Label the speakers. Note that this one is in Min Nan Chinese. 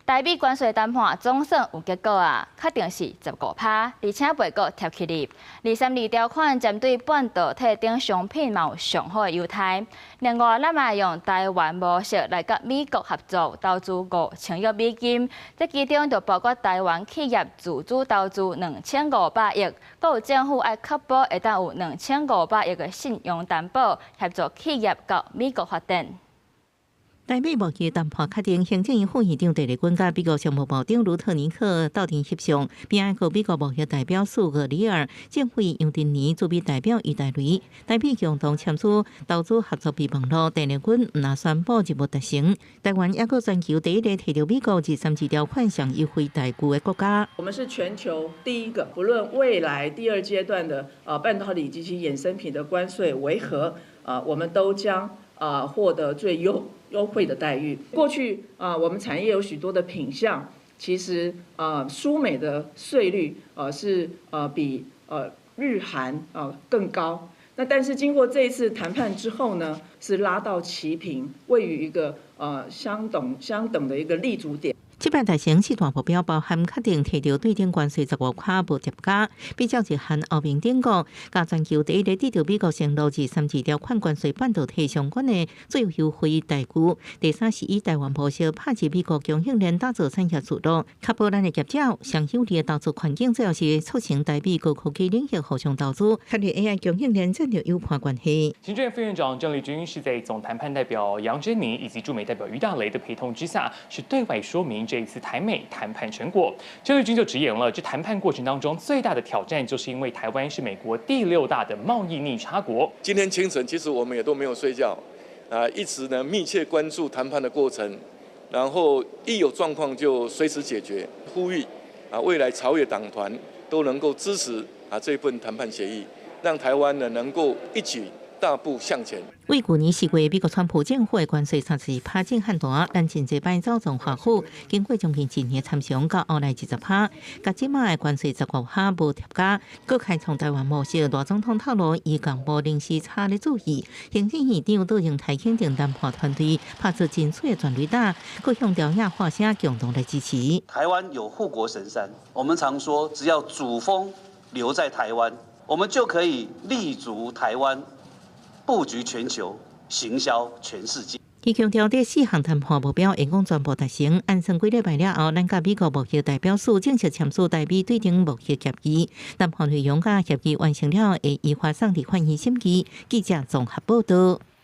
Speaker 1: 台美關稅談判總算有結果啊，確定是15趴，而且袂閣疊起來。二三二條款針對半導體等商品嘛有上好的優待。另外，咱嘛用台灣模式來佮美國合作投資5000億美金，這其中就包括台灣企業自主投資2500億，閣有政府愛確保會當有兩千五百億的信用擔保，協助企業到美國發展。
Speaker 2: 台美貿易談判確定，行政院副院長鄭麗君佮美國商務部長盧特尼克鬥陣翕相，並佮美國貿易代表蘇格里爾、政會楊振寧、駐美代表余大雷，台美共同簽署投資合作備忘錄。鄭麗君毋但宣布任務達成，台灣猶閣全球第一个提著美國二三二條款上優惠待遇的國家。
Speaker 3: 我們是全球第一個，不論未來第二階段的半導體及其衍生品的關稅為何，我們都將獲得最優惠的待遇。過去啊，我們產業有許多的品項，其實啊，輸美的稅率是比日韓啊更高。那但是經過這一次談判之後呢，是拉到齊平，位於一個相等相等的一個立足點。
Speaker 2: 這擺達成四大目標，包含確定提著對等關稅十五趴無疊加，比照日韓歐盟等國，佮全球第一个得著美國承諾二三二條款關稅半導體相關的最優惠待遇。第三是以台灣模式拍入美國供應鏈打造產業聚落，確保咱的業者上有利的投資環境，最後是促成台美高科技領域互相投資，確立 AI 供應鏈戰略友伴關係。
Speaker 4: 行政院副院長鄭麗君是在總談判代表楊珍妮以及駐美代表俞大雷的陪同之下，是對外說明這一次台美談判成果。鄭麗君就直言了，這談判過程當中最大的挑戰，就是因為台灣是美國第六大的貿易逆差國。
Speaker 5: 今天清晨，其實我們也都沒有睡覺，啊，一直呢密切關注談判的過程，然後一有狀況就隨時解決，呼籲啊未來朝野黨團都能夠支持啊這份談判協議，讓台灣呢能夠一起大步向前。
Speaker 2: 為舊年4月，美國川普政府的關稅32趴震撼彈，咱真濟擺走狀華府，經過將近一年參詳，到後來20趴，佮這擺的關稅十五趴無疊加，閣開創台灣模式。賴總統透露，伊共無零時差咧注意，行政院長杜榮泰肯定談判團隊拍出真水的全壘打，閣向朝野發聲，共同來支持。
Speaker 6: 台灣有護國神山，我們常說，只要主峰留在台灣，我們就可以立足台灣，布局全球，行銷全世界。
Speaker 2: 伊強調，這四項談判目標會講全部達成。按算幾禮拜了後，咱佮美國貿易代表處正式簽署台美對等貿易協議。談判內容佮協議完成了，會依法送立法院審議。記者綜合報道。